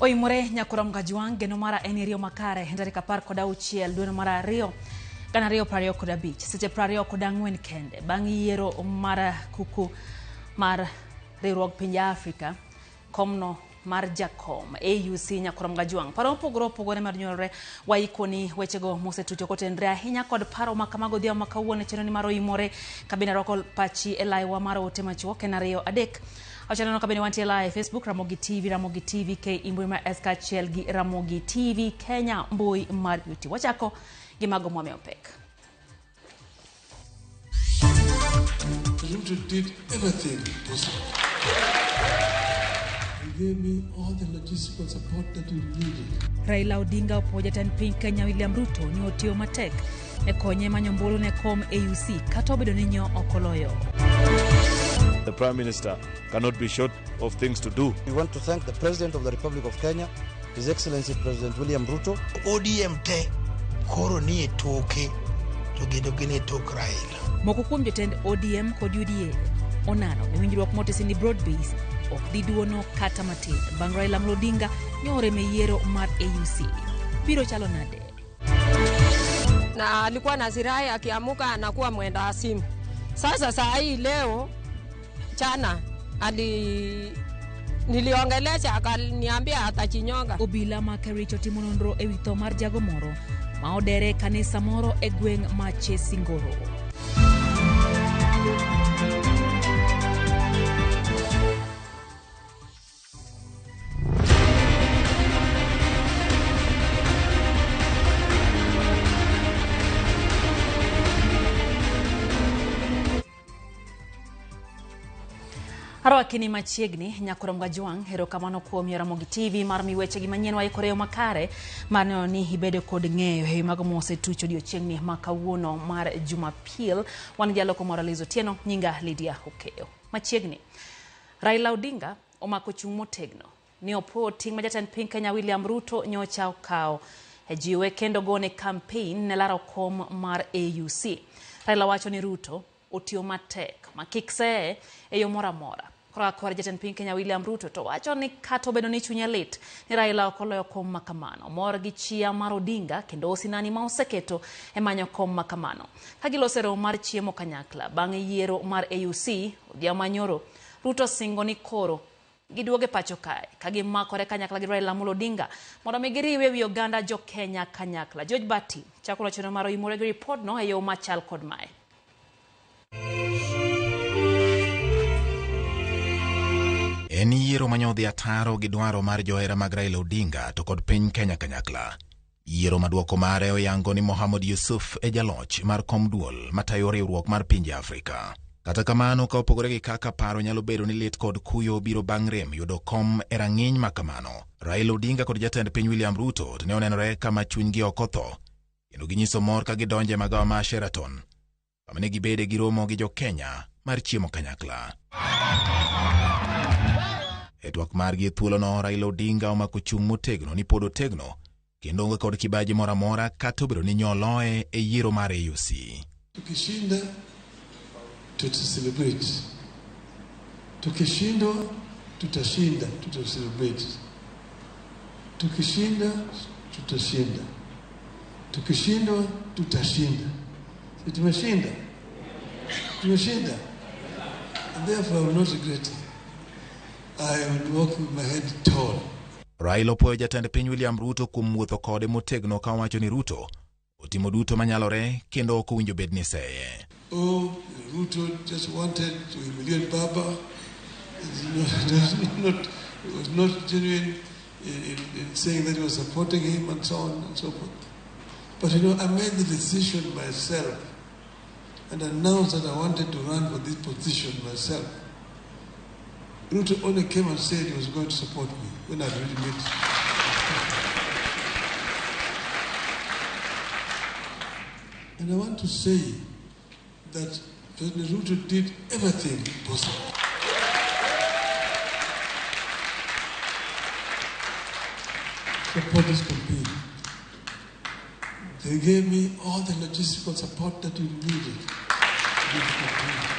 Oimore nyakora Mgajwang' geno mara en iriyo makare tarik 16 dwe mar 2 2025 seche 24 kende bang' yiero mar kuku mar riwruog pinje Afrika komno mar jakom AUC nyakora Mgajwang'. Paro mopogore opogore mar nyuolore waikoni wechego mosetucho kotenre ahinya kod paro ma kamago odhiambo ma kawuono e chenro ni mar Oimore kabende arwako pachi e laiwa mar ote machuok en 2 3 Achaneno kabende wantie live Facebook Ramogi TV, Ramogi TV K mbui mar S kaachiel gi Ramogi TV Kenya mbui mar YouTube. Wachako gi mago mwamiyo pek. Ruto did everything possible. He gave me all the logistical support that we needed. Raila Odinga opuo jatend piny Kenya William Ruto ni otiyo matek e konye manyo ombulu ne kom AUC kata obedo ni nyo ok oloyo. The Prime Minister cannot be short of things to do. We want to thank the President of the Republic of Kenya, His Excellency President William Ruto. ODM te koro nie toke to kendo gin e tok Raila. Moko kuom jotend ODM kod UDA onano ni winjruok motisi ni broad base ok dhi duono kata matin bang' Raila Amolo Odinga nyorem e yiero mar AUC. Biro chalo nade? Na alikuwa na sirai akiamuka anakuwa mwenda asimu. Sasa saa hii leo chana ali niliongelesha akaniambia atachinyonga. Obila ma Kericho timo nonro ewi tho mar jago moro ma odere e kanisa moro e gweng' ma Chesingoro. Arwaki ni machiegni nyakora Mgajwang', erokamano kuom Ramogi TV mar mi wechegi manyien waikore yo makare mar neno ni ibedo kod ng'eyo e wi mago mosetuch odiochieng'ni ma kawuono mar Jumapil. Wan gi jaloko moro Liz Otieno, nyinga Lydia Okeyo. Machiegni, Raila Odinga omako chung' motegno ni opuo ting' ma jatend piny Kenya William Ruto nyocha okawo e jiwe kendo gone campaign ne laro kom mar AUC. Raila wacho ni Ruto otiyo matek ma kik seye e yo moro amora. Koro kor jatend piny Kenya William Ruto to wacho ni kata obedo ni chunye lit ni Raila ok oloyo kom ma kamano, mor gi chia mar Odinga kendo osinani ma oseketo e manyo kom ma kamano. Ka giloso e romo mar chiemo kanyakla bang' yiero mar AUC odhiambo manyoro, Ruto singo ni koro giduogo e pacho kae ka gimakore kanyakla gi Raila Amolo Odinga mondo mi giriw ewi oganda jo Kenya kanyakla. George Bati chako chenro mar Oimore gi ripodno e yo machal kod mae. En yiero manyodhi ataro gi dwaro mar johera mag Raila Odinga to kod piny Kenya kanyakla. Yiero maduoko mare oyango ni Mohamed Yusuf e jaloch mar kom duol matayo riwruok mar pinje Afrika. Kata kamano, ka opogore gi kaka paro nyalo bedo ni lit kod kuyo biro bang' rem yudo kom e rang'iny ma kamano, Raila Odinga kod jatend piny William Ruto to ne onenore kama chunygi ok otho, kendo ginyiso mor ka gidonjo e magawa ma Sheraton, kama ne gibede gi romo gi jo Kenya mar chiemo kanyakla. E twak margi e thuolono, Raila Odinga omako chung' motegno ni pod otegno kendo onge kod kibaji moro amora kata obedo ni nyoloe e yiero mar AUC. Tukishinda tuta celebrate, tukishindwa tutashinda, tuta celebrate, tukishinda tutashinda, tukishindwa tutashinda. Si tumeshinda? Tumeshinda. And therefore I will not regret it. I will walk with my head tall. Raila opuoyo jatend piny William Ruto kuom wuotho kode motegno ka owacho ni Ruto otimo duto manyalore kendo ok owinjo bed ni seye. Oh, Ruto just wanted to humiliate Baba. It was not genuine in saying that he was supporting him and so on and so forth. But I made the decision myself and announced that I wanted to run for this position myself. Ruto only came and said he was going to support me when I'd already made. And I want to say that President Ruto did everything possible. Support this campaign. They gave me all the logistical support that we needed to do the campaign.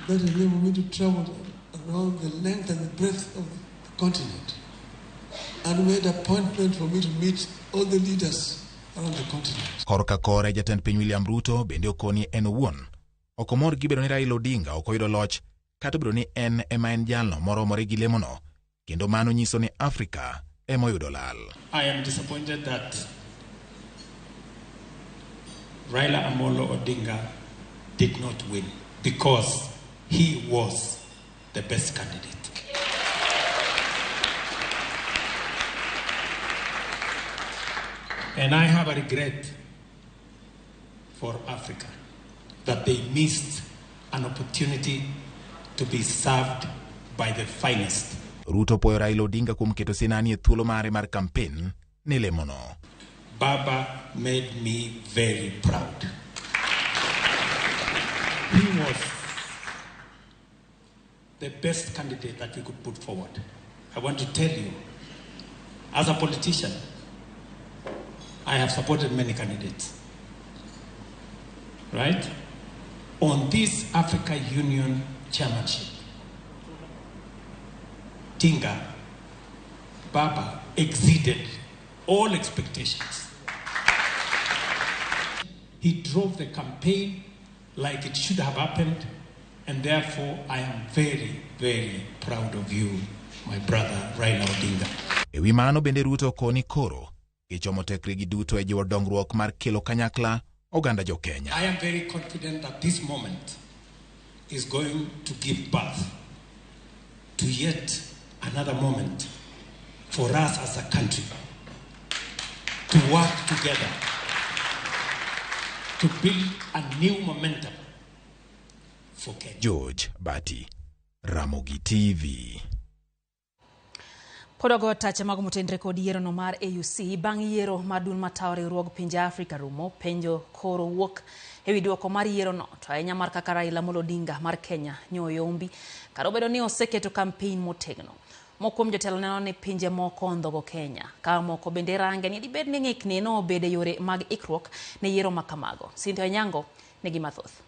That enabled me to travel around the length and the breadth of the continent and made appointment for me to meet all the leaders around the continent. Korka kore jatend piny William Ruto bende okoni en owuon ok omor gi bedo ni Raila Odinga ok oyudo loch kata obedo ni en ema en jalno moromore gi lemono kendo mano nyiso ni Afrika ema oyudo lal. I am disappointed that Raila Amolo Odinga did not win because he was the best candidate. And I have a regret for Africa that they missed an opportunity to be served by the finest. Ruto puoyo Raila Odinga kuom keto sinani e thuolo mare mar kampen ne lemono. Baba made me very proud. He was the best candidate that we could put forward. I want to tell you, as a politician, I have supported many candidates. Right? On this Africa Union chairmanship, Tinga, Baba exceeded all expectations. He drove the campaign like it should have happened, and therefore I am very, very proud of you, my brother Raila Odinga. E wi mano bende Ruto okoni koro gichomo tekregi duto e jiwo dongruok mar kelo kanyakla oganda jo Kenya. I am very confident that this moment is going to give birth to yet another moment for us as a country to work together to build a new momentum for Kenya. George Bati, Ramogi TV. Pod wagoyo tache mag motenre kod yierono mar AUC bang' yiero mar duol matayo riwruog pinje Afrika rumo penjo koro wuok ewi duoko mar yierono to ahinya mar kaka Raila Amolo Odinga mar Kenya nyoyombi kar obedo ni oseketo kampen motegno. Moko kuom jotelo neno ni pinje moko ondhogo Kenya ka moko bende range ni dibed ni ng'ikni nobede yore mag ikruok ne yiero ma kamago. Cynthia Onyango nigi mathoth.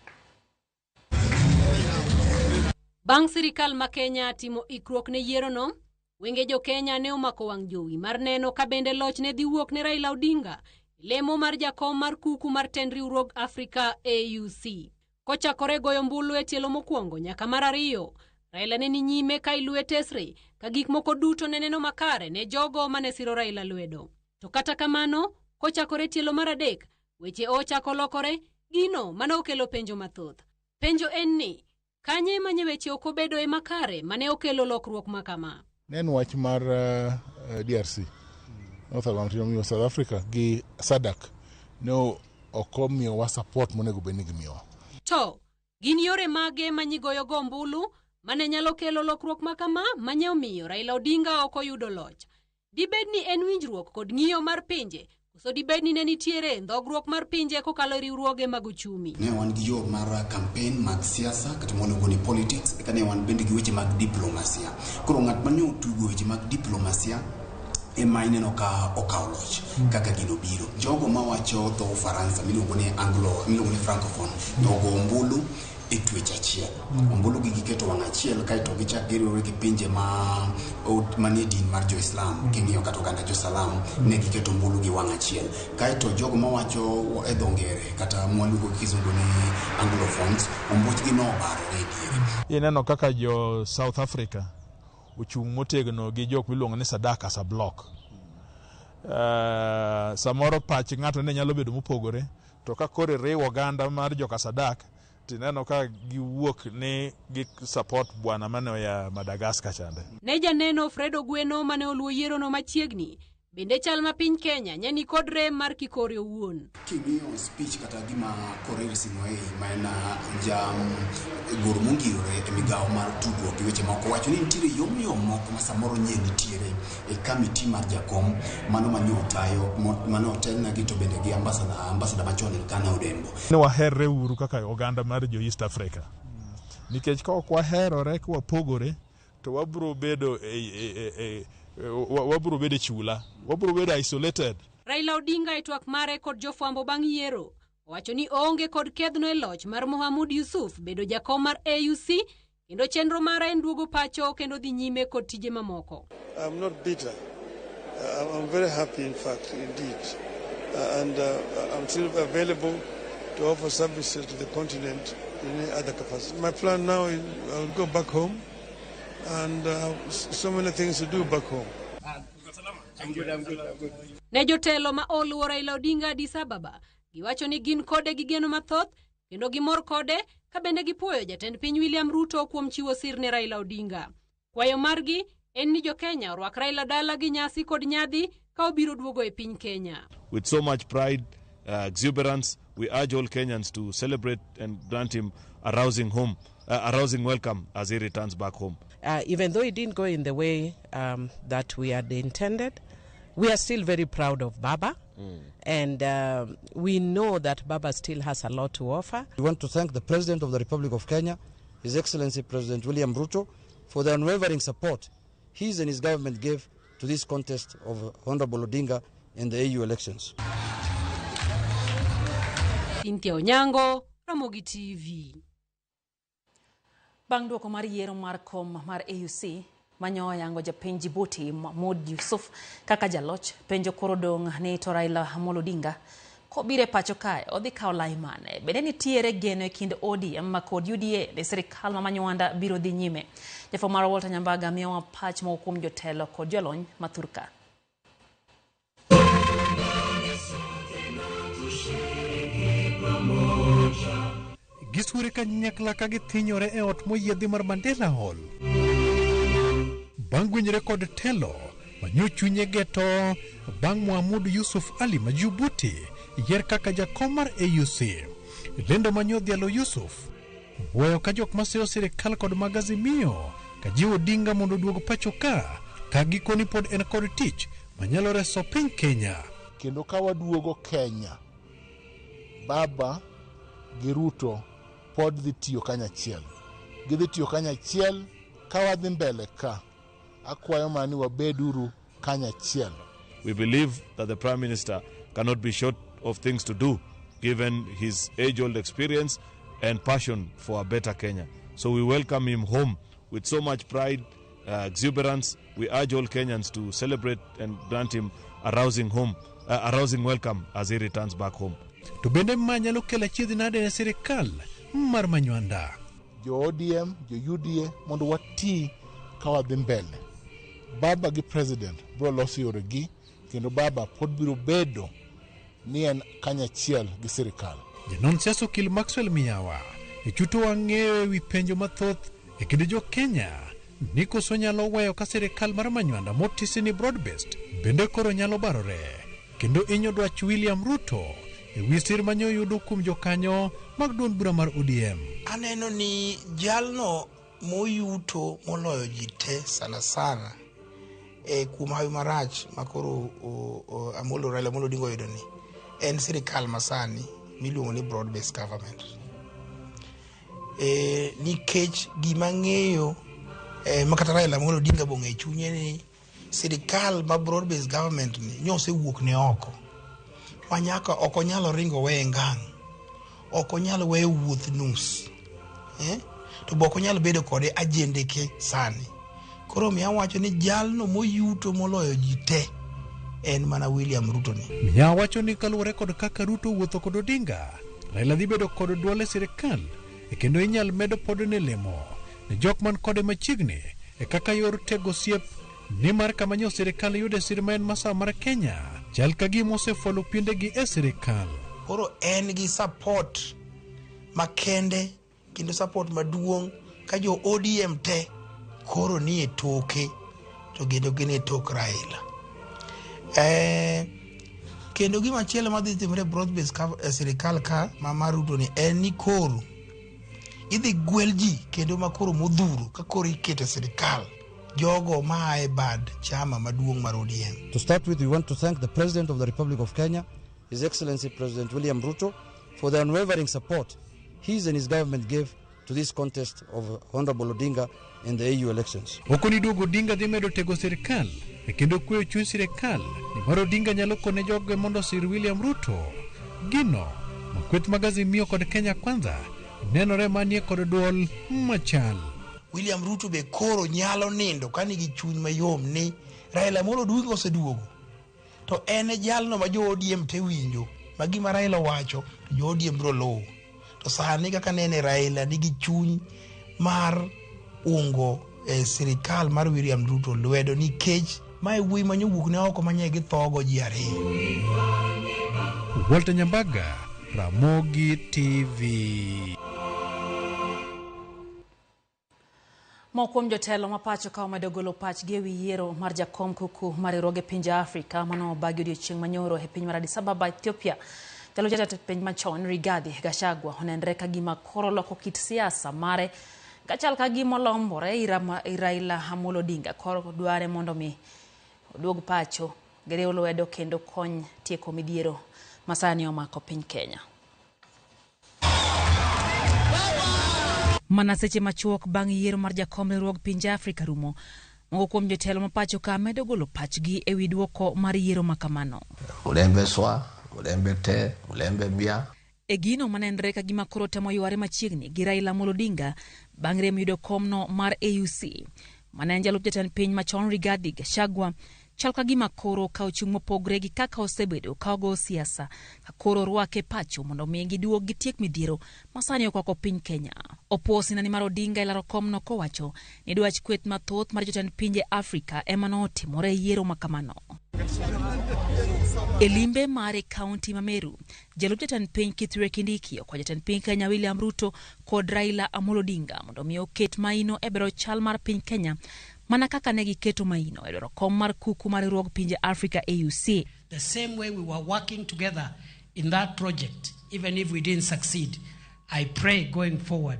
Bang' sirikal ma Kenya timo ikruok ne yierono, wenge jo Kenya ne omako wang' jowi mar neno ka bende loch ne dhi wuok ne Raila Odinga lemo mar jakom mar kuku mar tend riwruog Afrika AUC. Kochakore goyo ombulu e tielo mokwongo nyaka mar ariyo, Raila ne ni nyime ka iluwe tesre ka gik moko duto ne neno makare ne jogo mane siro Raila lwedo. To kata kamano, kochakore tielo mar adek, weche ochako lokore, gino mane okelo penjo mathoth. Penjo en ni, kanye manye weche ok obedoe makare mane okelo lokruok ma kama? Ne en wach mar DRC omiyo South Africa gi SADC ne ok omiyowa support monego bed ni gimiyowa. To gin yore mage manyigoyogo ombulu mane nyalo kelo lokruok ma kama manye omiyo Raila Odinga ok oyudo loch? Dibed ni en winjruok kod ng'iyo mar pinje, koso dibed ni ne nitiere ndhogruok mar pinje kokalo e riwruoge mag uchumi? Ne wan gi yo mar campaign mag siasa kata mwaluongo ni politics, eka ne wan bende gi weche mag diplomasia. Koro ng'at mane otugo weche mag diplomasia ema ineno ka okawo loch kaka gino biro. Jogo mawacho dho Ufaransa miluongo ni Anglo, miluongo ni Francophone, ogo ombulu e twech achiel. Ombulu gi giketo wang' achiel kaeto gichak giriwore gi pinje ma manie din mar jo Islam. King'iyo kata oganda jo Salam ne giketo ombulu gi wang' achiel. Kaeto jogo mawacho e dho ngere kata mwaluongo gi kizungu ni Anglophones, ombuchgi nobarore e diere. Ineno kaka jo South Africa ochung' motegno gi jok miluongo ni SADC as a block. Samoro pach ng'ato ne nyalo bedo mopogore, to ka koro iriwo oganda mar joka SADC tineno ka giwuok ni gi support bwana mane oya Madagascar chande. Ne janeno Fred Ogweno mane oluwo yierono machiegni, bende chal ma piny Kenya nye ni kod rem mar kikore owuon. King'iyo speech kata gima Korir Sing'oei ma en ja goro mongirore e migawo mar tudruok gi weche moko wacho ni nitiere yomyom moko ma samoro nye nitiere e kamiti mar jakom mano mane otayo mane otelnegi to bende gi ambassador machon Elkana Odembo. Ne waherre uru kaka oganda mar jo East Africa. Nikech ka ok waherore ka wapogore to wabiro bedo wabiro bedo chula, wabiro bedo isolated. Raila Odinga e twak mare kod jofwambo bang' yiero owacho ni oonge kod kedhno e loch mar Mohamud Yusuf bedo jakom mar AUC kendo chenro mare en duogo pacho kendo dhi nyime kod tije mamoko. I'm not bitter. I'm very happy, in fact, indeed. And I'm still available to offer services to the continent in any other capacity. My plan now is I'll go back home and so many things to do back home. Ne jotelo ma oluwo Raila Odinga Addis Ababa, giwacho ni gin kode gi geno mathoth kendo gimor kode ka bende gipuoyo jatend piny William Ruto kuom chiwo sir ne Raila Odinga. Kwayo margi en ni jo-Kenya orwak Raila dala gi nyasi kod nyadhi ka obiro duogo e piny Kenya. With so much pride, exuberance, we urge all Kenyans to celebrate and grant him a rousing welcome as he returns back home. Even though it didn't go in the way that we had intended, we are still very proud of Baba. And we know that Baba still has a lot to offer. We want to thank the President of the Republic of Kenya, His Excellency President William Ruto, for the unwavering support his and his government gave to this contest of Honorable Odinga in the AU elections. Cynthia Onyango, Ramogi TV. Bang' duoko mar yiero mar kom mar AUC manyo oyango japiny Djibouti Mahmoud Yusuf kaka jaloch, penjo koro dong' ni to Raila Amolo Odinga kobiro e pacho kae odhi kawo lai mane? Bende nitiere geno e kind ODM kod UDA ni sirikal ma Manywanda biro dhi nyime? Jafwambo marwa Walter Nyambaga miyowa pach moko kuom jotelo kod jolony ma thurka. Gisure kanyakla ka githinyore e ot moyiedhi mar Mandela Hall. Bang' winjore kod telo manyo chunye geto bang' Muhammad Yusuf Ali ma Djibouti yier kaka jakom mar AUC. Lendo manyo dhialo Yusuf weyo ka jok maseyo sirikal kod mag Azimio ka jiwo Odinga mondo oduog pacho ka gikoni pod en kod tich manyalo reso piny Kenya. Kendo ka waduogo Kenya, Baba gi Ruto pod dhi tiyo kanyachiel. Gidhi tiyo kanyachiel ka wadhi mbele ka. Akwayo mana ni wabeduru kanyachiel. We believe that the Prime Minister cannot be short of things to do, given his age-old experience and passion for a better Kenya. So we welcome him home with so much pride, exuberance. We urge all Kenyans to celebrate and grant him a rousing welcome as he returns back home. To bende ma nyalo kelo achiedh nade ne sirikal mar Manywanda. Jo ODM, jo UDA mondo wati ka wadhi mbele. Baba gi president biro loso yoregi kendo Baba pod biro bedo ni en kanyachiel gi sirikal. Janon siasa Okil Maxwell Miyawa e chuto wang'eyo ewi penjo mathoth e kind jo Kenya ni koso nyalo weyo ka sirikal mar Manywanda motisi ni broad based bende koro nyalo barore kendo inyo dwach William Ruto e wi sir manyo yudo kuom jokanyo mag duond bura mar ODM. Aneno ni jalno moyuto moloyo ji te sana sana e kuom hawi marach makoro Amolo Raila Amolo Odinga oyudo ni en sirikal masani miluongo ni broad based government. Nikech gima ng'eyo makata Raila Amolo Odinga bong'e chunye ni sirikal ma broad based government ni nyosewuok ne oko ma nyaka ok onyal ringo weye ngang', ok onyal weyo wuoth nus, to be ok onyal bedo kode ajendeke sani. Koro miya wacho ni jalno moyuto moloyo ji te en mana William Ruto ni. Miyawa wacho ni kaluwore kod kaka Ruto wuotho kod Odinga, Raila dhi bedo kod duol e sirikal e kendo inyal medo podne lemo ne jok man kode machiegni e kaka yor tego osiep nimar kama nyo sirikal yude sir ma en masawa mar Kenya chal ka gima osefwalo piendegi e sirikal. Koro en gi support makende kendo support maduong' ka jo ODM te koro ni e toke to kendo gin e tok Raila. Kendo gima chielo madhi timore e broad based sirikal ka ma Ruto ni en ni koro idhi gwel ji kendo makoro modhuro ka koro iketo e sirikal jogo maa e bad chama maduong' mar ODM. To start with, we want to thank the President of the Republic of Kenya, His Excellency President William Ruto, for the unwavering support his and his government gave to this contest of Honorable Odinga in the AU elections. Okoni duogo Odinga dhi medo tego sirikal e kendo kweyo chuny sirikal nimar Odinga nyalo kone joge mondo osir William Ruto. Gino ma kweth mag Azimio kod Kenya Kwanza nenore manie kod duol machal. William Ruto be koro nyalo nindo ka nigi chuny mayom ni Raila Amolo Odinga oseduogo. To en e jalno ma jo ODM te winjo ma gima Raila owacho to jo ODM biro luwo. To sani kaka nene Raila nigi chuny mar ungo e sirikal mar William Ruto lwedo nikech mae wuoyi manyowuok ne oko manye githogo ji ariyo. Walter Nyambaga, Ramogi TV. Moko kuom jotelo ma pacho ka omedo golo pachgi e wi yiero mar jakom kuku mar riwruoge pinje Afrika mano obagi odiochieng' manyoro e piny mar Addis Ababa, Ethiopia. Jalo jatend piny machon Rigathi Gachagua onenre ka gima koro loko kit siasa mare kachal ka gima olombore ir Raila Amolo Odinga koro dware mondo mi oduog pacho giriw lwedo kendo kony tieko midhiero masani omako piny Kenya. Mana seche machuok bang' yiero mar jakom riwruog pinje Afrika rumo, moko kuom jotelo ma pacho ka medo golo pachgi e wi duoko mar yiero ma kamano. Mulembe swa, mulembe te, mulembe mbia. E gino manenre ka gima koro temo yware machiegni gi Raila Amolo Odinga bang' rem yudo komno mar AUC. Mane en jalup jatend piny machon Rigathi Gachagua chal ka gima koro ka ochung' mopogre gi kaka osebedo ka ogo siasa ka koro orwake pacho mondo mi giduog gitiek midhiero masani okwako piny Kenya. Opuo sinani mar Odinga e laro komno kowacho ni dwach kweth mathoth mar jotend pinje Afrika ema notimore e yiero ma kamano. E limbe mare kaunti ma Meru, jalup jatend piny Kithure Kindiki okwayo jatend piny Kenya William Ruto kod Raila Amolo Odinga mondo mi oket maino e bero chal mar piny Kenya mana kaka ne giketo maino e dwaro kom mar kuku mar riwruog pinje Afrika AUC. The same way we were working together in that project, even if we didn't succeed, I pray going forward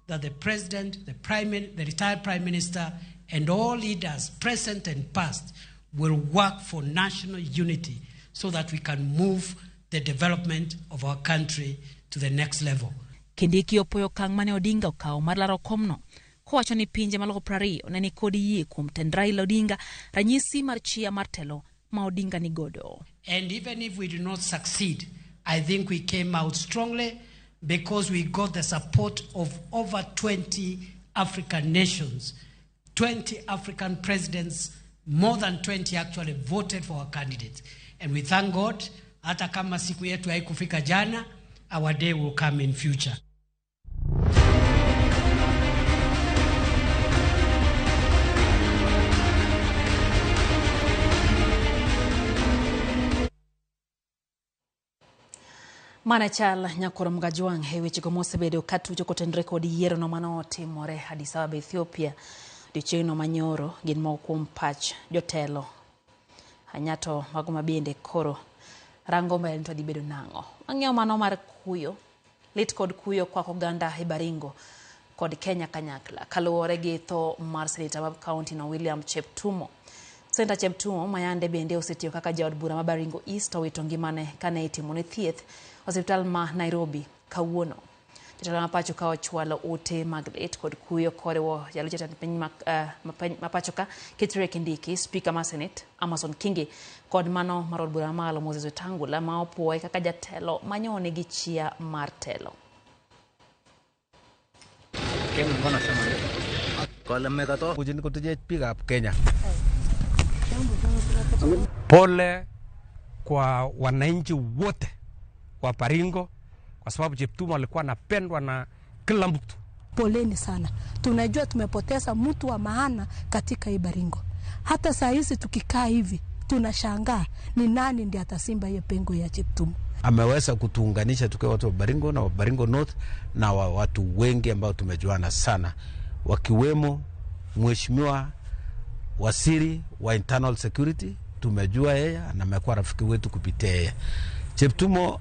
that the President, the retired Prime Minister, and all leaders, present and past, will work for national unity so that we can move the development of our country to the next level. Kindiki opoyo okang' mane Odinga okawo mar laro komno kowacho ni pinje maloko 20 ne nikod yie kuom tend Raila Odinga, ranyisi mar chia mar telo ma Odinga nigodo. And even if we do not succeed, I think we came out strongly because we got the support of over 20 African nations, 20 African presidents, more than 20 actually voted for our candidates. And we thank God, hata kama siku yetu haikufika jana, our day will come in future. Mana chal nyakoro Mgajwang' e wechego mosebedo katucho kotenore kod yiero no manotimore Addis Ababa, Ethiopia odiochieng'no manyoro gin moko kuom pach jotelo anyato mago mabende koro rango mbele to dhi bedo nang'o. Wang'eyo mano mar kuyo, lit kod kuyo kwako oganda e Baringo kod Kenya kanyakla kaluwore gi tho mar seneta ma kaunti no William Cheptumo. Seneta Cheptumo mayande bende osetiyo kaka jaod bura ma Baringo East owito ngimane kane itimone thieth osiptal ma Nairobi kawuono. Jotelo ma pacho ka ochwalo ote mag lit kod kuyo koriwo jalup jatend piny ma pacho ka Kithure Kindiki, Spika mar Senate Amason Kingi kod mano mar od bura mamalo Moses Wetangula ma opuoye kaka jatelo manyo nigi chia mar telo. Kenya. Pole kwa wananchi wote wa Baringo kwa sababu Cheptumo alikuwa anapendwa na kila mtu. Poleni sana. Tunajua tumepoteza mtu wa maana katika hii Baringo. Hata saa hizi tukikaa hivi tunashangaa ni nani ndiye atasimba hiyo pengo ya Cheptumo. Ameweza kutuunganisha tukiwa watu wa Baringo na wa Baringo North na wa watu wengi ambao tumejuana sana, wakiwemo Mheshimiwa Waziri wa Internal Security, tumejua yeye na amekuwa rafiki wetu kupitia yeye. Cheptumo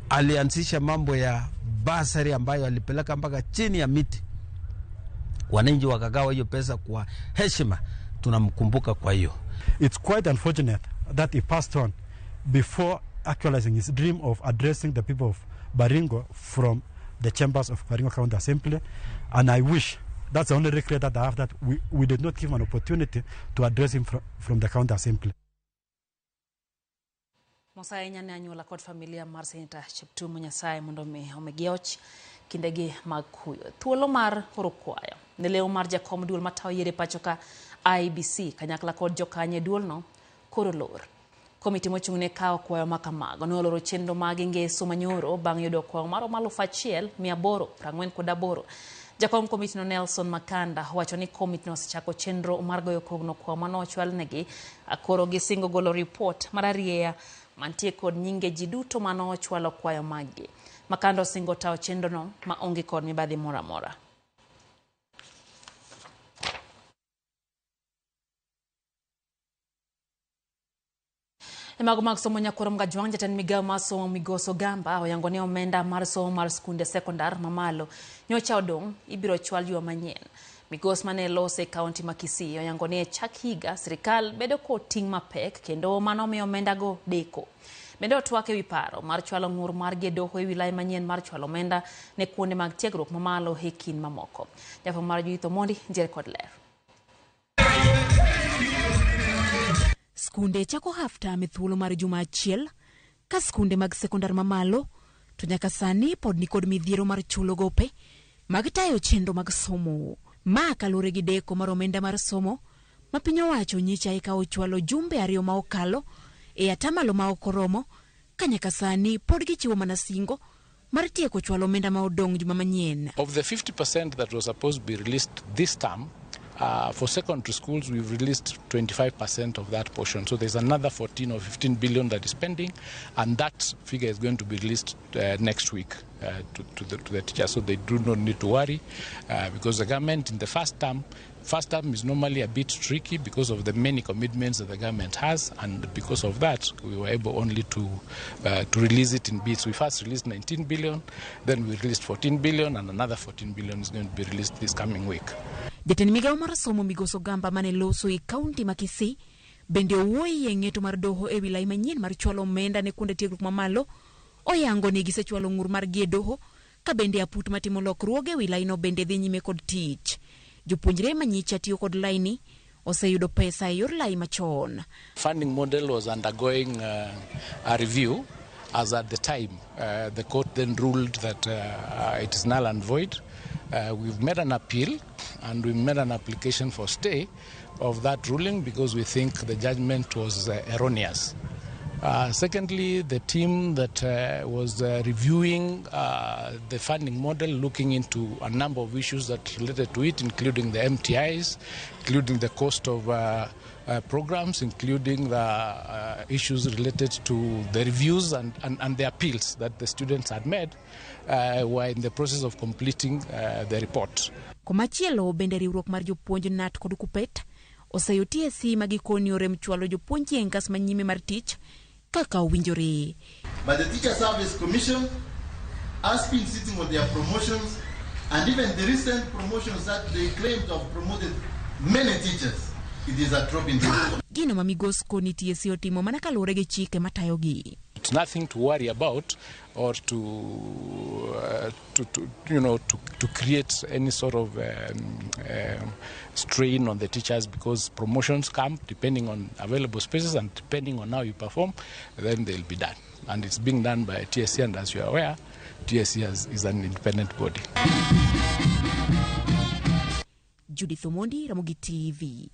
alianzisha mambo ya basari ambayo alipeleka mpaka chini ya miti, wananchi wakagawa hiyo pesa kwa heshima. Tunamkumbuka kwa hiyo. It's quite unfortunate that he passed on before actualizing his dream of addressing the people of Baringo from the chambers of Baringo County Assembly, and I wish that's the only regret that I have, that we did not give him an opportunity to address him from the County Assembly. Musa ahinya ne anyuola kod familia mar Seneta Cheptumo Nyasaye mondo mi omigi och kindegi mag kuyo. Thuolo mar oro kwayo Ne lemo mar jakom duol matayo yiero e pacho ka IEBC kanyakla kod jokanyo e duolno koro lor. Komiti mochung' ne kawo kwayo ma kamago ne oloro chenro mag ngeso manyoro bang' yudo kwayo maromo 1848. Jakom komitino Nelson Makanda wacho ni komitino osechako chenro mar goyo kogno kwayo mane ochwalnegi koro gisingo golo ripot mar arieya mantie kod nyinge ji duto mane ochwalo kwayo maggi. Makanda osingo tayo chenrono ma onge kod mibadhi moro amora. Mago mag somo nyakwar Mgajwang' jatend migawo mar somo Migosi Ogamba oyango ni omenda mar somo mar skunde sekondar mamalo nyocha odong' ibiro chwal juma manyien. Migosi mane lose e kaunti ma Kisii oyango ni e chak higa sirikal bedo kod ting' mapek kendo mano miyo omenda go deko. Bende otwak ewi paro mar chwalo ng'ur margi e doho ewi lai manyien mar chwalo omenda ne kuonde mag tiegruok mamalo e kind mamoko. Jafwambo mar Judith Omondi nitiere kod ler. Skunde chako half term e thuolo mar juma achiel ka skunde mag sekondar mamalo to nyaka sani pod nikod midhiero mar chulo gope mag tayo chenro mag somo. Ma kaluwore gi deko mar omenda mar somo ma piny owacho nyicha eka ochwalo jumbe 2 ma okalo e atamalo ma ok oromo ka nyaka sani pod gichiwo mana singo mar tieko chwalo omenda ma odong' juma manyien. Of the 50% that was supposed to be released this term, for secondary schools, we've released 25% of that portion. So there's another 14 or 15 billion that is pending, and that figure is going to be released next week to the teachers. So they do not need to worry because the government in the first term is normally a bit tricky because of the many commitments that the government has, and because of that, we were able only to release it in bits. We first released 19 billion, then we released 14 billion, and another 14 billion is going to be released this coming week. Jatend migawo mar somo Migosi Ogamba mane loso e kaunti ma Kisii bende owuoyo e ng'eto mar doho ewi lai manyien mar chwalo omenda ne kuonde tiegruok mamalo oyango ni gisechwalo ng'ur margi e doho ka bende aput matimo lokruoge ewi laino bende dhi nyime kod tich. Jopuonjre manyicha tiyo kod laini oseyudo pesa e yor lai machon. Funding model was undergoing a review as at the time the court then ruled that it is null and void. We've made an appeal and we made an application for stay of that ruling because we think the judgment was erroneous. Secondly, the team that was reviewing the funding model, looking into a number of issues that related to it, including the MTIs, including the cost of programs, including the issues related to the reviews and the appeals that the students had made, were in the process of completing the report. Komachielo bende riwruok mar jopuonj KNUT kod KUPPET oseyo TSC ma gikoni orem chwalo jopuonj e ngas manyime mar tich kaka owinjore. But the Teacher Service Commission has been sitting on their promotions, and even the recent promotions that they claimed to have promoted many teachers, it is a drop in the ocean. Gino ma Migosi koni TSC otimo mana kaluwore gi chike matayogi. It's nothing to worry about or to create any sort of strain on the teachers, because promotions come depending on available spaces and depending on how you perform, then they'll be done. And it's being done by TSC, and as you are aware, TSC is an independent body. Judith Omondi, Ramogi TV.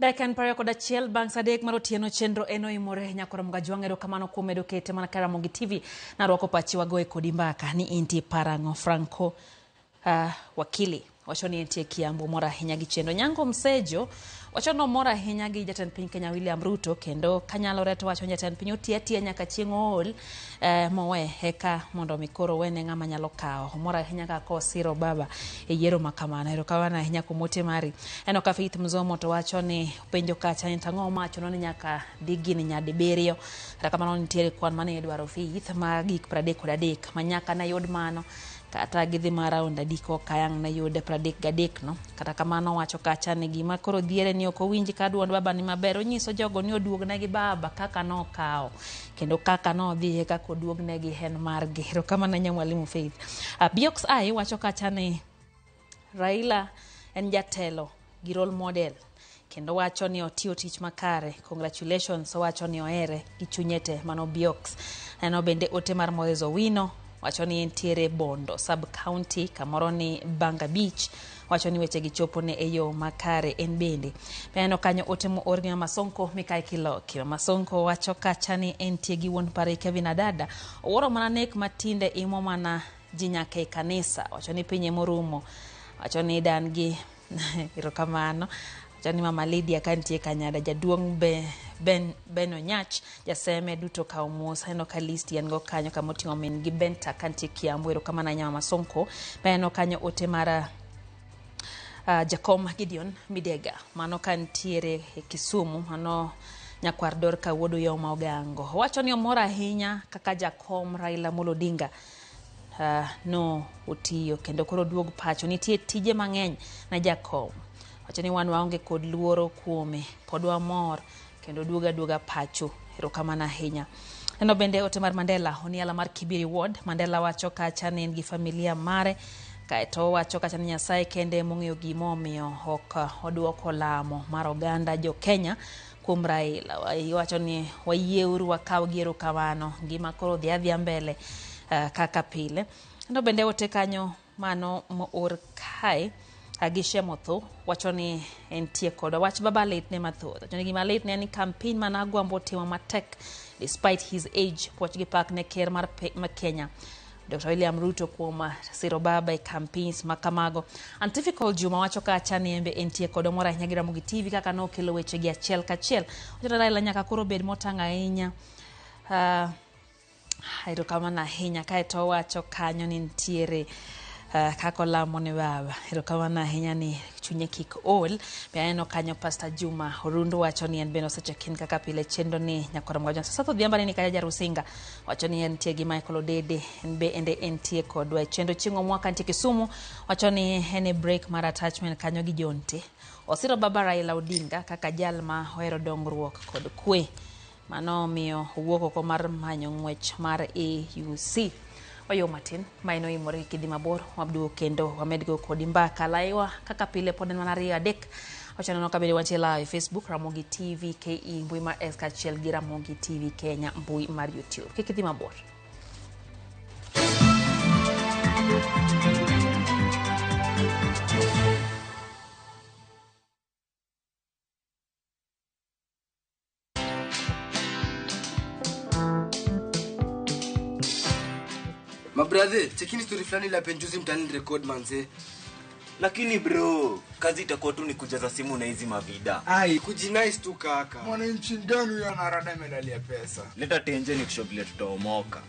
Dakika 21 bang' saa 3 mar otieno chenro en oimore nyakora Mgajwang' erokamano kuom medo kete mana ka Ramogi TV narwako pachi wagoye kodi mbaka ni intie parang'o Franco wakili wacho ni entie Kiambu mor ahinya gi chenro. Nyango Msejo wacho ni omor ahinya gi jatend piny Kenya William Ruto kendo kanyalore to wacho ni jatend piny otiyo atiya nyaka chieng' ool mowe eka mondo mi koro wene ng'ama nyalo kawo. Omor ahinya kaka osiro baba e yiero ma kamano. Erokamano ahinya kuom ote mari. Eno ka Faith Mzomo to wacho ni penjo kacha ni tang'o macho ni nyaka dhi gini nyadibiriyo. Kata kamano nitiere kwan mane idwaro Faith ma gik 33 ma nyaka ne yud mano. Kata gidhi mar round adiko kayang' ne yud 33 no. Kata kamano wacho kacha ni gima koro dhiere ni ok owinj ka duond baba ni maber. Onyiso jogo ni oduognegi baba kaka nokawo kendo kaka nodhi e kaka oduognegi en margi. Erokamano ahinya mwalimu Faith. Biox I wacho kacha ni Raila en jatelo gi role model kendo wacho ni otiyo tich makare. Congratulations, owacho ni ohere gi chunye te. Mano Biox. Neno bende ote mar Moses Owino Wacho ni entiere Bondo sub county kamoro ni Banga Beach. Wacho ni weche gi chopo ne e yo makare en bende. Aneno kanyo ote moor gi Mama Sonko Mikai Kiloki. Mama Sonko wacho kacha ni entie gi wuon pare Kevin Adada. Owuoro mana nek matinde imo mana ji nyaka e kanisa. Wacho ni pinye morumo. Wacho ni dan gi erokamano. Wacho ni Mama Lydia ka nitie Kanyada, jaduong' Ben Onyach, jaseme duto ka omos. Aneno ka list en go kanyo kama oting'o min gi Benta ka nitie Kiambu. Erokamano ahinya Mama Sonko. Aneno kanyo ote mar Jakom Gideon Midega, mano ka nitiere e Kisumu, mano nyakwar Dorka wuod Uyoma Ogango. Wacho ni omor ahinya kaka Jakom Raila Amolo Odinga no otiyo kendo koro duog pacho. Nitie tije mang'eny na Jakom. Wacho ni wan waonge kod luoro kuome, pod wamor kendo duoga duoga pacho. Erokamano ahinya. Neno bende ote mar Mandela Oniala mar Kibiri Ward. Mandela wacho kacha ni en gi familia mare. Kaeto wacho kacha ni Nyasaye kende mong'eyo gima omiyo ok oduoko lamo mar oganda jo Kenya kuom Raila. Wacho ni wayieuru wakaw gi erokamano, ngima koro dhi adhiya mbele kaka pile. Neno bende ote kanyo mano moor kae Agishe Motho wacho ni entie kodwa. Wach baba lit ne mathoth. Wacho ni gima lit ne en ni campaign mana Agwambo timo matek despite his age. Puoch gi pak ne ker mar Kenya Dr. William Ruto kuom siro baba e campaigns makamago. Antifical Juma wacho kacha ni embe entie kodwa mor ahinya gi Ramogi TV kaka nokelo weche gi achiel kachiel. Wacho ni Raila nyaka koro bed motang' ahinya. Erokamano ahinya. Kaeto wacho kanyo ni nitiere kaka olamo ne baba. Erokamano ahinya ni chunye kik ol. Be aneno kanyo Pastor Juma Orundu wacho ni en bende osecheck in kaka pile chenro ni nyakwar Mgojo. Sasa Odhiambo ni kaja Jarusinga wacho ni entie gi Michael Odede, en bende entie kodwa e chenro. Chieng' Omwaka nitie Kisumu wacho ni en e break mar attachment kanyo gi Jonte. Osiro baba Raila Odinga kaka jal ma ohero dongruok kod kwe. Mano omiyo owuok oko mar manyo ng'wech mar AUC. Wayo matin ma en oimore kidhi mabor wabduogo kendo wamedgo kodi mbaka laiwa kaka pile pod en mana 2 3. Wachaneno ka bende wantie live Facebook Ramogi TV KE mbui mar X kaachiel gi Ramogi TV Kenya mbui mar YouTube. Kik idhi mabor. Mabrother, chekini story fulani la penjuzi mtani record manze. Lakini bro, kazi itakuwa tu ni kujaza simu na hizi mavida. Ai, kujinice tu kaka. Mwananchi gani huyo anarada medali ya pesa? Leta tenje ni kushobilia tutaomoka.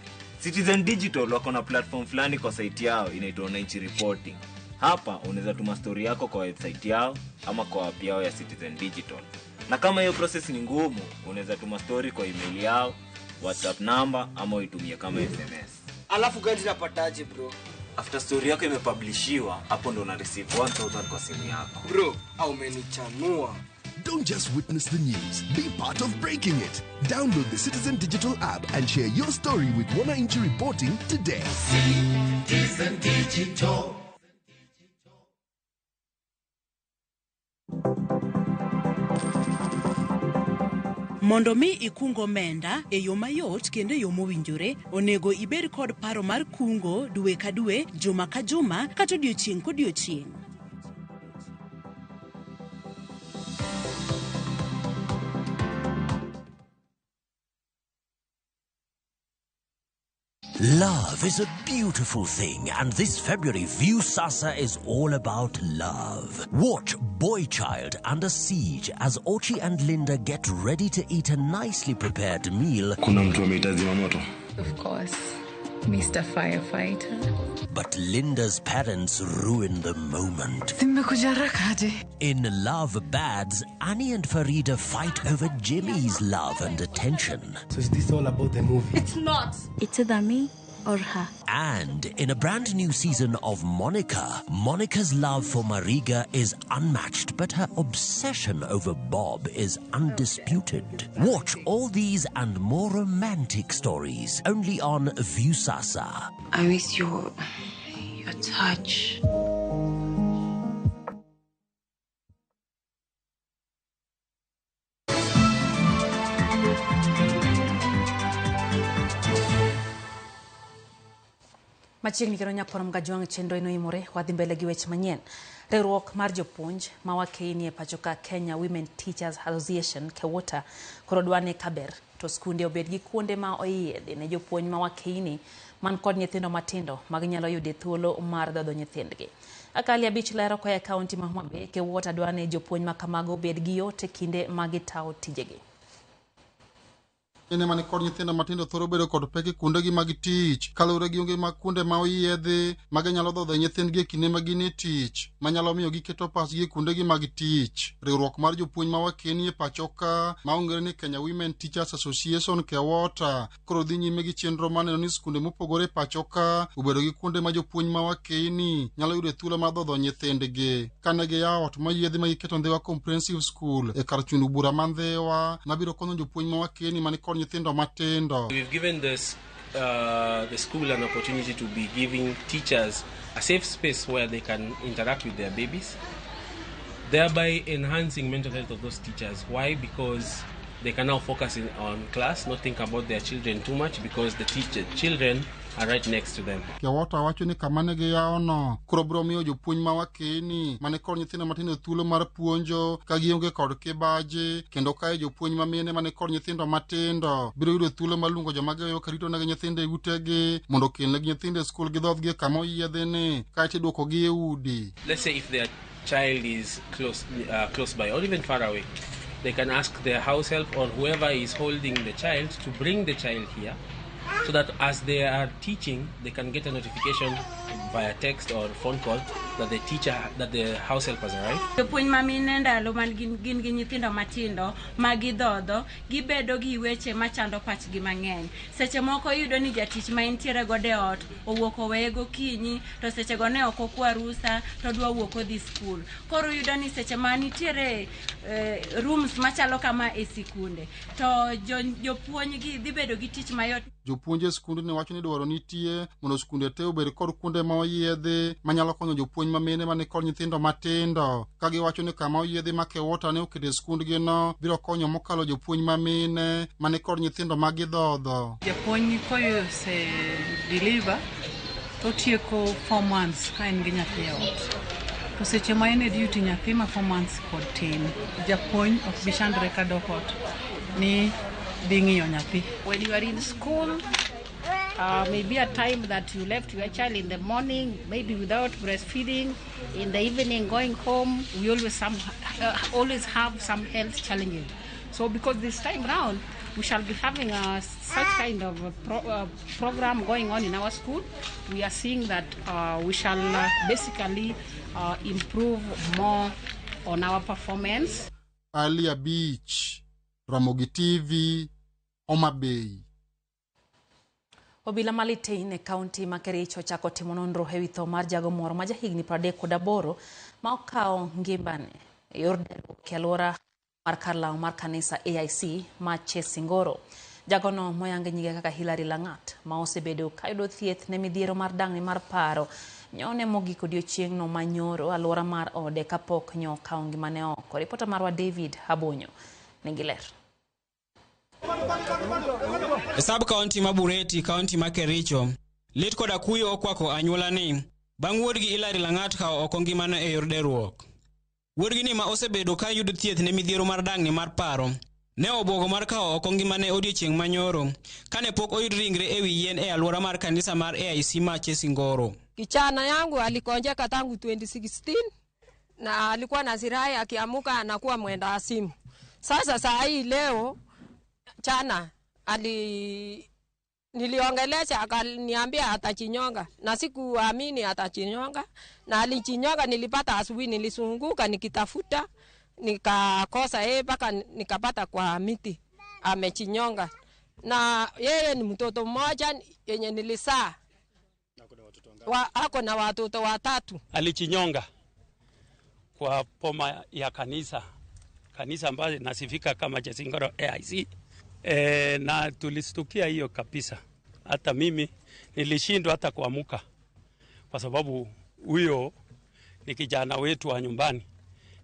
Citizen Digital wako na platform fulani kwa site yao inaitwa Wananchi Reporting. Hapa unaweza tuma story yako kwa website yao ama kwa app yao ya Citizen Digital. Na kama hiyo process ni ngumu, unaweza tuma story kwa email yao, WhatsApp number ama uitumie kama SMS. Alafu gani napataje bro? After story yako imepublishiwa, hapo ndo una receive 1000 kwa simu yako. Bro, au umenichanua. Don't just witness the news, be part of breaking it. Download the Citizen Digital app and share your story with Wananchi Reporting today. Citizen Digital. Mondo mi ikung omenda e yo mayot kendo e yo mowinjore, onego ibed kod paro mar kungo dwe ka dwe, juma ka juma, kata odiochieng' kodiochieng'. Love is a beautiful thing, and this February, Viusasa is all about love. Watch Boy Child Under Siege as Ochi and Linda get ready to eat a nicely prepared meal. Kuna mtu ameitazima moto? Of course, Mr. Firefighter. But Linda's parents ruin the moment. Nimekuja haraka aje? In Love Bads, Annie and Farida fight over Jimmy's love and attention. So is this all about the movie? It's not. It's either me or her. And in a brand new season of Monica, Monica's love for Mariga is unmatched, but her obsession over Bob is undisputed. Watch all these and more romantic stories only on Viusasa. I miss your touch. Machiegni kendo nyakwar Mgajwang' chenro eno imore wadhi mbele gi weche manyien. Riwruok mar jopuonj ma wakeini e pacho ka Kenya Women Teachers Association KEWOTA koro dwa ni kaber to skunde obed gi kuonde ma oyiedhi ne jopuonj ma wakeini man kod nyithindo matindo ma ginyalo yude thuolo mar dhodho nyithindgi. Akali abich lero koa e kaunti ma Homa Bay, KEWOTA dwa ni jopuonj ma kamago obed gi yot e kinde ma gitawo tijegi. Mine mani kod nyithindo matindo thoro bedo kod pek e kuondegi mag tich kaluwore gi onge mag kuonde ma oyiedhi ma ginyalo dhodho nyithindgi e kinde ma gin e tich manyalo miyo giketo pachgi e kuondegi mag tich. Riwruok mar jopuonj ma wakeni e pacho ka ma ong'ere ni Kenya Women Teachers Association KEWOTA koro dhi nyime gi chenro mar neno ni skunde mopogore e pacho ka obedo gi kuonde ma jopuonj ma wakeni nyalo yudo thuolo mar dhodho nyithindgi. Kane giyawo ot moyiedhi ma giketo Ndhiwa Comprehensive School e kar chundo bura ma Ndhiwa mabiro konyo jopuonj ma wakeni mani kod nyithindo matindo. We've given this, the school an opportunity to be giving teachers a safe space where they can interact with their babies, thereby enhancing mental health of those teachers. Why? Because they can now focus on class, not think about their children too much, because the children are right next to them. KEWOTA wacho ni kama ne giyawono koro biro miyo jopuonj ma wakeni mani kod nyithindo matindo thuolo mar puonjo ka gionge kod kibaji, kendo kae jopuonj ma mine mani kod nyithindo matindo biro yudo thuolo mar luongo joma giweyo ka ritonegi nyithindo e utegi mondo okelnegi nyithindo e skul gidhodhgi e kama oyiedhini kaeto idwokogi e udi. Let's say if their child is close by or even far away, they can ask their house help or whoever is holding the child to bring the child here, so that as they are teaching, they can get a notification via text or phone call that the teacher, that the house help has arrived. Jopuonj ma mine ndalo man gin gi nyithindo matindo ma gidhodho, gibedo gi weche machando pachgi mang'eny. Seche moko iyudo ni jatich ma intiere godo e ot owuok oweye gokinyi, to sechego ne ok okwa rusa to dwa wuok odhi skul. Koro iyudo ni seche ma nitiere rooms machalo kama e sikunde, to jopuonj gi dhi bedo gi tich mayot. Jopuonj e skundni wacho ni dwaro nitie mondo skunde te obed kod kuonde ma oyiedhi manyalo konyo jopuonj ma mine mani kod nyithindo matindo, ka giwacho ni kama oyiedhi ma KEWOTA ne oketo e skundgino biro konyo mokalo jopuonj ma mine mani kod nyithindo ma gidhodho. Japuonj kose deliver to tieko 4 months ka en gi nyathi e ot. To seche ma en e duty nyathi ma 4 months pod tin, japuonj ok bi chandre ka dok ot ni dhi ng'iyo nyathi. When you are in school, maybe a time that you left your child in the morning, maybe without breastfeeding, in the evening going home, we always have some health challenges. So because this time round, we shall be having such kind of a program going on in our school, we are seeing that we shall basically improve more on our performance. Alia Beach, Ramogi TV, Homa Bay. Obila ma Litein e kaunti ma Kericho ochako timo nonro ewi tho mar jago moro ma jahigni 38 ma okawo ngimane e yor derruok e alwora mar kar lamo mar kanisa AIC ma Chesingoro. Jagono moyang nyinge kaka Hilary Langat ma osebedo kayudo thieth ne midhiero mar dang'ni mar paro nyone mogik odiochieng'no manyoro alwora mar ode kapok nyo okawo ngimane oko. Ripota marwa David Habonyo nigi ler. E sub county ma Bureti, county ma Kericho, lit koda kuyo okwako anyuola ni bang' wuodgi Hilary Langat kawo oko ngimane e yor derruok. Wuodgi ni ma osebedo ka yudo thieth ne midhiero mar dang'ni mar paro ne obwogo mar kawo oko ngimane odiochieng' manyoro kane pok oyud ringre ewi yien e alwora mar kanisa mar AIC ma Chesingoro. Kichana yangu alikonjeka tangu 2016 na alikuwa na sirai, akiamuka anakuwa mwenda asimu. Sasa saa hii leo chana niliongelesha akaniambia atachinyonga, na sikuamini atachinyonga, na alichinyonga. Nilipata asubuhi, nilisunguka nikitafuta nikakosa yeye mpaka nikapata kwa miti amechinyonga. Na yeye ni mtoto mmoja yenye nilisaa, ako na watoto watatu. Alichinyonga kwa poma ya kanisa ambayo inasifika kama Chesingoro AIC. Na tulistukia hiyo kabisa. Hata mimi nilishindwa hata kuamuka, kwa sababu huyo ni kijana wetu wa nyumbani,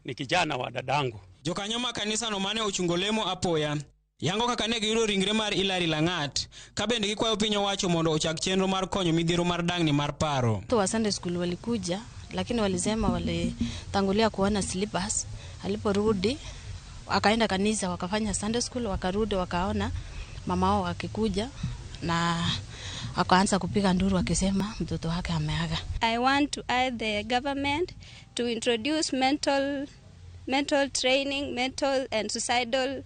ni kijana wa dadangu. Jokanyo ma kanisa no mane ochungo lemo apoya Yango kaka ne giyudo ringre mar Hilary Lang'at, ka bende gikwayo piny owacho mondo ochak chenro mar konyo midhiero mar dang'ni mar paro. Watu wa Sunday school walikuja, lakini walisema walitangulia kuona slippers. Aliporudi akaenda kanisa, wakafanya Sunday school, wakarudi wakaona mama wao akikuja na akaanza kupiga nduru akisema mtoto wake ameaga. I want to urge the government to introduce mental training, mental and suicidal,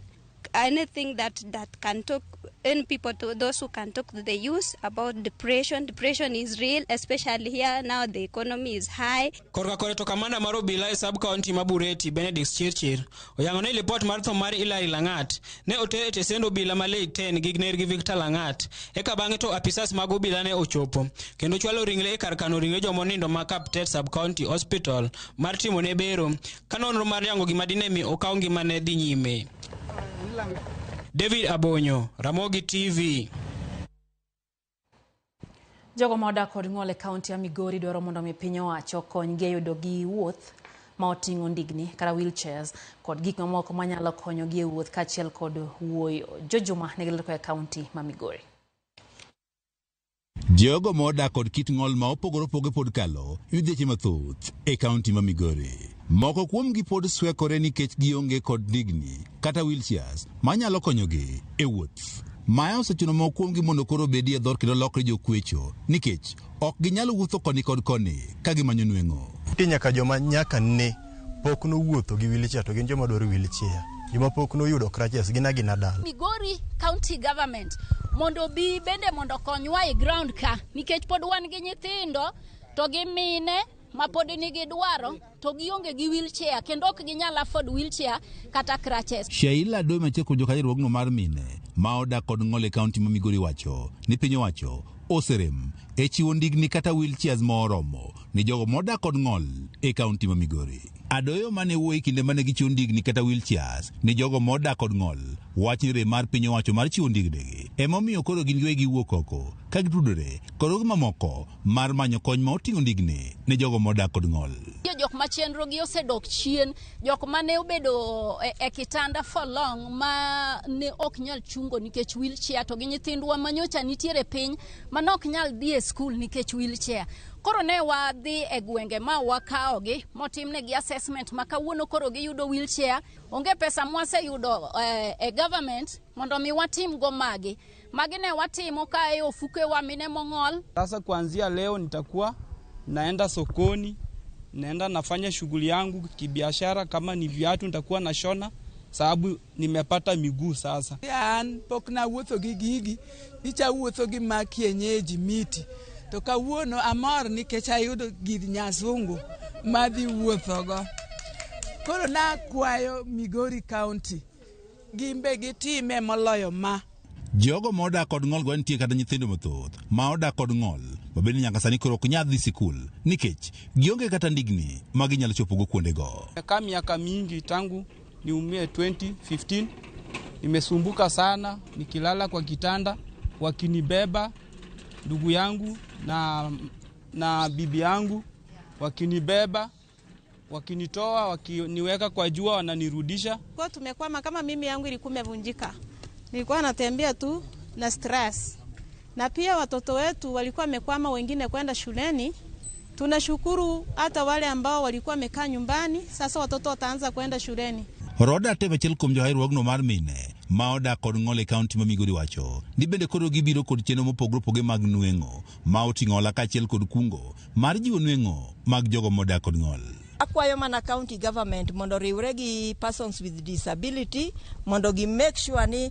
anything that can talk in people to those who can talk to the youth about depression. Depression is real, especially here now the economy is high. Korka kore to kamanda mar obila e sub county ma Bureti Benedict Chirchir oyango ni lipot mar tho mar Hilary Lang'at ne oter e tesend obila ma Litein gi nergi Victor Lang'at eka bang'e to apisas mag obila ne ochopo kendo chwalo ringre e kar kano ringre jomonindo ma Kaptet Sub County Hospital mar timo ne bero ka nonro mar yango gima dine mi okaw ngimane dhi nyime. David Abonyo, Ramogi TV. Jogo ma odak kod ng'ol e kaunti ya Migori dwaro mondo mi piny owacho okonygi e yudo gi wuoth ma oting'o ndigni kata wheelchairs kod gik mamoko manyalo konyogi e wuoth kaachiel kod wuoyo. Jojuma nigi ler koa e kaunti ma Migori. Jogo ma odak kod kit ng'ol ma opogore opogore pod kalo midhieche mathoth e kaunti ma Migori. Moko kuomgi pod swekore nikech gionge kod ndigni kata wheelchairs manyalo konyogi e wuoth. Maya osechuno moko kuomgi mondo koro obedi e dhoot kendo lokre jokwecho nikech ok ginyal wuotho koni kod koni ka gimanyo nweng'o. Nitie nyaka joma nyaka ne pok nowuotho gi wheelchair to gin joma dwaro wheelchair. Joma pok noyudo crutches gin agina dala. Migori County Government mondo obi bende mondo okonywa e ground ka nikech pod wan gi nyithindo to gi mine ma pod nigi dwaro to gionge gi wheelchair kendo ok ginyal afford wheelchair kata crutches. Sheila Doi machiel kuom jokanyo riwruogno mar mine ma odak kod ng'ol e kaunti ma Migori wacho ni piny owacho oserem e chiwo ndigni kata wheelchairs moromo ni jogo modak kod ng'ol e kaunti ma Migori. Adoyo mane wuoyo e kinde mane gichiwo ndigni kata wheelchairs ni jogo modak kod ng'ol wach ni rem mar piny owacho mar chiwo ndigni emomiyo koro gin giwegi wuok oko ka gitudore kod riwruoge mamoko mar manyo kony ma oting'o ndigni ne jogo modak kod ng'ol. Nitie jok ma chenro gi osedok chien, jok mane obedo e kitanda for long ma ne ok nyal chungo nikech wheelchair, to gi nyithindwa manyocha nitiere piny mane ok nyal dhi e skul nikech wheelchair. Koro ne wadhi e gwenge ma wakawogi motimnegi assessment ma kawuono koro giyudo wheelchair. Onge pesa mwaseyudo e government mondo mi watim go magi. Magi ne watimo ka e ofukewa mine mong'ol. Sasa kuanzia leo nitakuwa naenda sokoni, naenda nafanya shughuli yangu kibiashara, kama ni viatu nitakuwa nashona sababu nimepata miguu sasa. An pok nawuotho gi gigi, nyicha wuotho gi ma kienyeji miti. To kawuono amor nikech ayudo gir nyasungu madhi wuothogo. Koro nakwayo Migori County gimbe gitime moloyo ma. Jogo ma odak kod ng'ol go nitie kata nyithindo mathoth ma odak kod ng'ol ma bende nyaka sani koro ok nyal dhi sikul nikech gionge kata ndigni ma ginyalo chopogo kuondego. Nimekaa miaka mingi tangu niumie 2015, nimesumbuka sana nikilala kwa kitanda, wakinibeba ndugu yangu na bibi yangu, wakinibeba, wakinitoa, wakiniweka kwa jua, wananirudisha. Kwa tumekwama, kama mimi yangu ilikuwa imevunjika. Nilikuwa natembea tu na stress. Na pia watoto wetu walikuwa wamekwama, wengine kwenda shuleni. Tunashukuru hata wale ambao walikuwa wamekaa nyumbani, sasa watoto wataanza kwenda shuleni. Roda Tebe achiel kuom joherruogno mar mine ma odak kod ng'ol e kaunti ma Migori wacho ni bende koro gibiro kod chenro mopogore opogore mag nweng'o ma oting'o hola kaachiel kod kungo mar jiwo nweng'o mag jogo modak kod ng'ol. Akwayo mana county government mondo oriwre gi persons with disability mondo gi make sure ni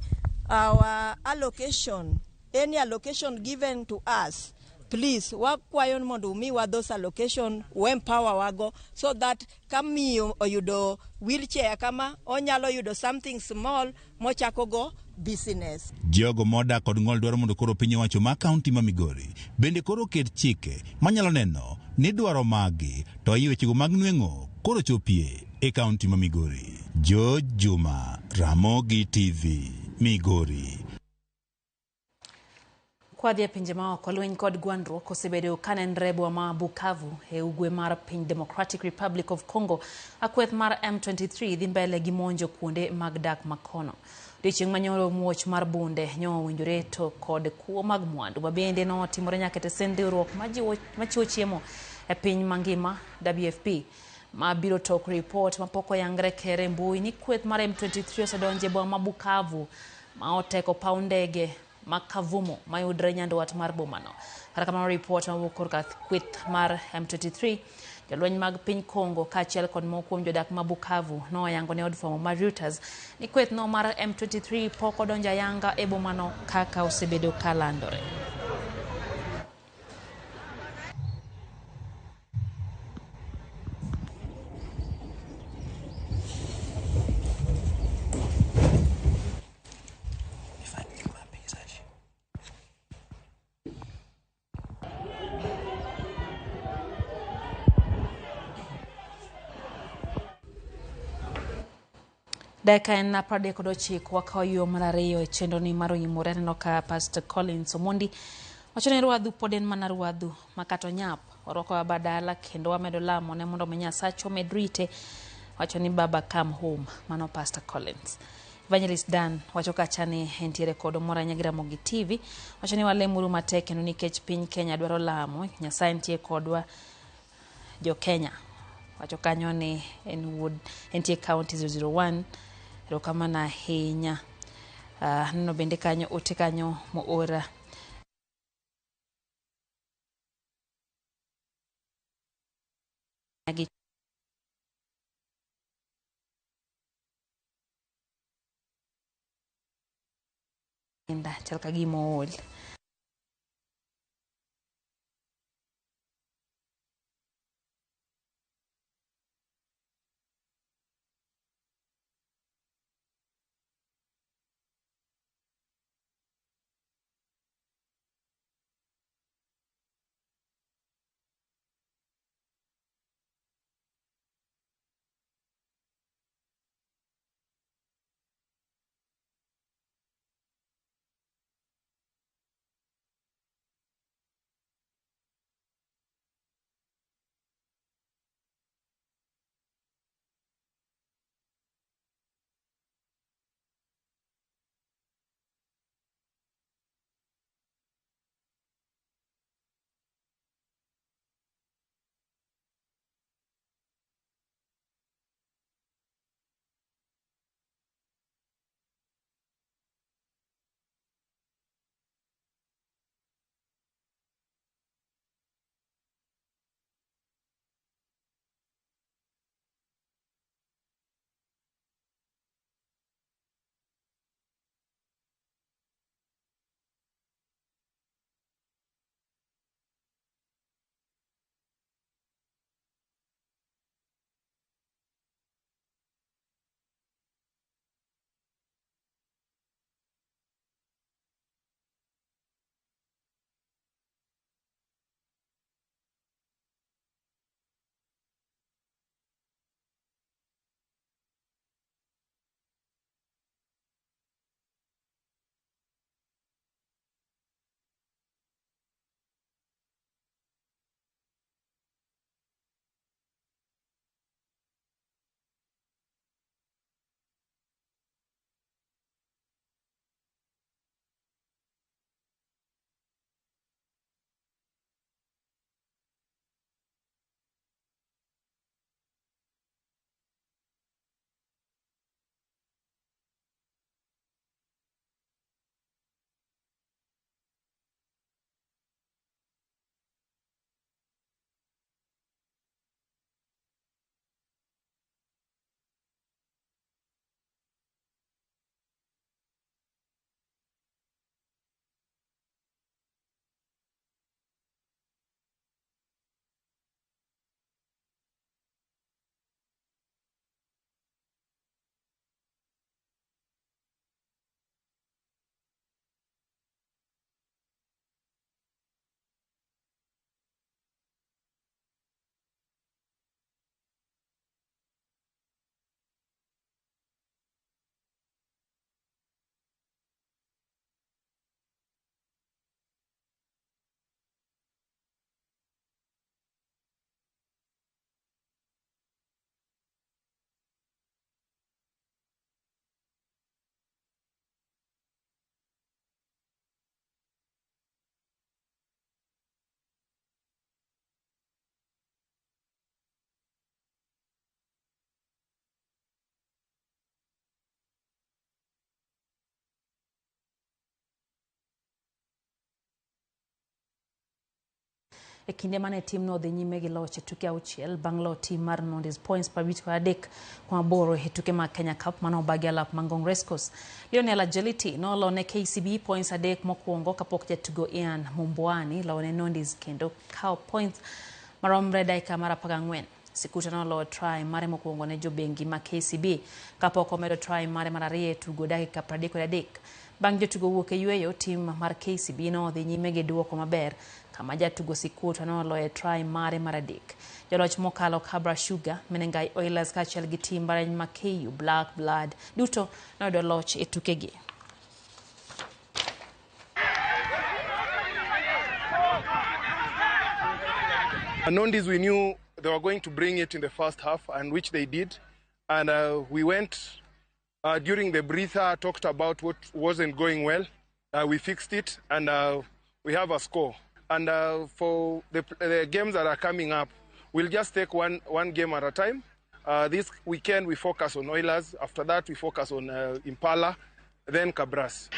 our allocation, any allocation given to us, please wakwayo mondo umiwa those allocation, empower wago so that kamiyo oyudo wheelchair kama onyalo yudo something small mochako go business. Jogo modak kod ng'ol dwaro mondo koro piny owacho ma kaunti ma Migori bende koro ket chike manyalo neno ni dwaro magi to e wechego mag nweng'o koro chopie e kaunti ma Migori. George Juma, Ramogi TV, Migori. Kwadhi e pinje maoko, lweny kod gwandruok osebedo kanenre e boma ma Bukavu e ugwe mar piny Democratic Republic of Congo. Akweth mar M23 dhi mbele gi monjo kuonde mag dak makono. Odiochieng' manyoro muoch mar bunde nyo owinjore to kod kuo mag mwandu mabende notimore nyaka e tesend riwruok machiwo chiemo e piny mangima WFP. Ma biro tok ripot mapok oyangre kere mbui ni kweth mar M23 osedonjo e boma ma Bukavu ma oteko paw ndege ma Kavumu mayudre nyandwat mar bomano. Kata kamano ripot mawuok korka kweth mar M23 jolweny mag piny Congo kaachiel kod moko kuom jodak ma Bukavu noyango ne od fwambo mar Reuters ni kweth no mar M23 pok odonjo ayanga e bomano kaka osebedo ka landore. Dakika en 39 wakawo yo mar ariyo e chenro ni mar oyimore. Aneno ka Pastor Collins Omondi wacho ni rwadhu pod en mana rwadhu ma kata onyap orwako baba dala kendo wamedo lamo ne mondo mi Nyasacha omed rite. Wacho ni baba come home. Mano Pastor Collins. Evangelist Dan wacho kacha ni entiere kod mor ahinya gi Ramogi TV. Wacho ni walemuru matek kendo nikech piny Kenya dwaro lamo. Nyasaye nitie kodwa jo Kenya. Wacho kanyo ni en wuod entie county 001. Erokamano ahinya. Aneno bende kanyo ote kanyo moora gi chal ka gima ool. E kinde mane timno odhi nyime gi loch e tuke 6 bang' lo tim mar Nondies points 53-8 e tuke mag Kenya Cup mane obagi alap Ngong Racecourse. Lionel Agility nolone KCB points 3 mokwongo kapok jatugo Ian Mumbwani lone Nondies kendo kawo points maromre dakika mar 14. Sikuta noloyo try mare mokwongo ne jobengi ma KCB kapok omedo try mare mar ariyo e tugo dakika 33. Bang' jotugo wuok e yueyo, tim mar KCB nodhi nyime gi duoko maber kama jatugo Sikuta noloyo try mare mar 3. Joloch mokalo Kabra Sugar, Menengai Oilers kaachiel gi tim mbalariany ma KU Black Blood duto noyudo loch e tukegi. Nondies, we knew they were going to bring it in the first half, and which they did. And we went during the breather, talked about what wasn't going well. We fixed it, and we have a score. And for the games that are coming up, we'll just take one game at a time. This weekend we focus on Oilers. After that, we focus on Impala, then Kabras.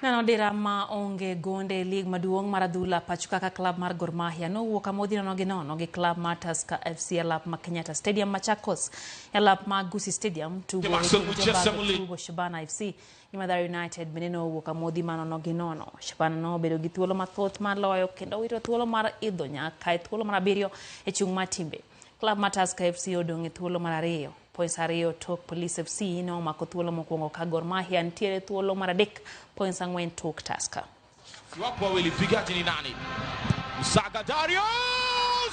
Neno dira ma onge gonde e lig maduong' mar adhula pacho kaka klab mar Gor Mahia nowuok amodhi 0-0 gi klab mar Tusker FC e lap ma Kenyatta Stadium Machakos. E lap ma Gusii Stadium tugo tugo Shabana FC gi Mathare United bende nowuok amodhi ma 0-0. Shabana nobedo gi thuolo mathoth mar loyo kendo wito thuolo mar idho nyaka e thuolo mar 7 e chung' mar timbe. Klab mar Tusker FC odong' e thuolo mar 2. Points 2 tok Police FC nomako thuolo mokwongo ka Gor Mahia nitiere thuolo mar 3 points 4 tok Tusker. Wapo wawili mpigaji ni nani? Msaga Dario!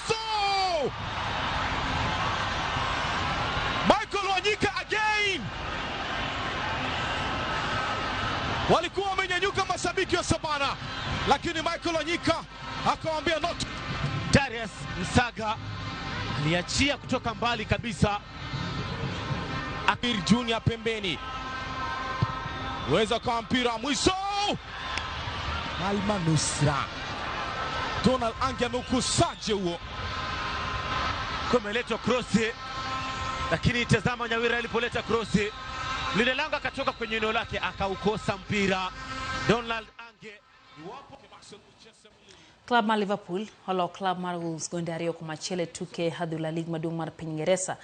So! Michael Wanyika again! Walikuwa wamenyanyuka mashabiki wa Sabana, lakini Michael Wanyika akawaambia not. Darius Msaga aliachia kutoka mbali kabisa. Akir Junior pembeni. Weza kwa mpira mwisho. Alma Nusra. Donald Ange ameukusaje huo. Kumeletwa krosi. Lakini tazama Nyawira alipoleta krosi. Lile lango akatoka kwenye eneo lake akaukosa mpira. Donald Ange. Club mar Liverpool olo club mar Wolves gonde 2-1 tuke adhula lig maduong' mar piny Ingeresa.